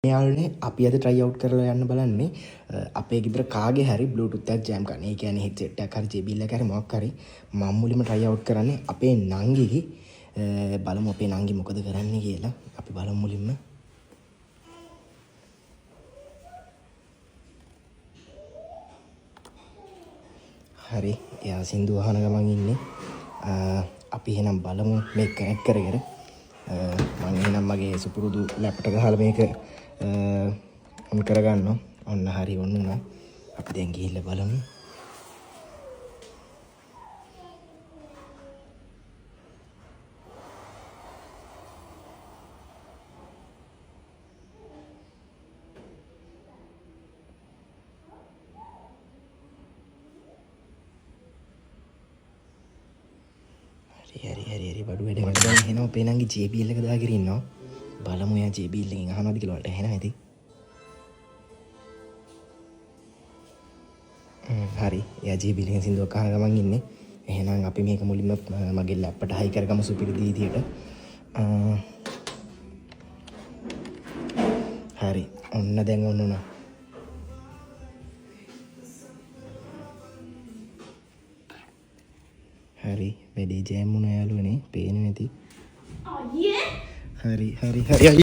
යාළුවනේ, අපි අද try out කරලා යන්න බලන්නේ අපේ ගෙදර කාගේ හරි Bluetooth එකක් ජෑම් කරන්න. ඒ කියන්නේ headset එකක් හරි JBL එකක් හරි මොකක් හරි. මම මුලින්ම try out කරන්නේ අපේ නංගිගේ. බලමු අපේ නංගි මොකද කරන්නේ කියලා. අපි බලමු මුලින්ම. හරි, එයා සින්දු අහන ගමන් ඉන්නේ. අපි එහෙනම් බලමු මේක කනෙක්ට් කර කර. මං එහෙනම් මගේ සුපුරුදු ලැප්ට ගහලා මේක ඔන් කරගන්නවා. ඔන්න හරි, ඔන්න උනා. අපි දැන් ගිහිල්ලා බලමු. හරි හරි හරි හරි, බඩු වැඩේ. මට දැන් ඇහෙනවා අපේ නංගි JBL එක දාගෙන ඉන්නවා. බලමු එයා JBL එකෙන් අහනවද කියලා. ඔයාලට ඇහෙනවා ඇති. හරි, එයා JBL එකෙන් සින්දුවක් අහන ගමන් ඉන්නේ. එහෙනම් අපි මේක මුලින්ම මගේ ලැප්පට හයි කරගමු සුපිරි විදියට. හරි, ඔන්න දැන් ඔන්න උනා. හරි, වැඩේ ජෑම් වුණා යාළුවනේ, පේන්නේ නැති. අයියේ. හරි හරි හරි.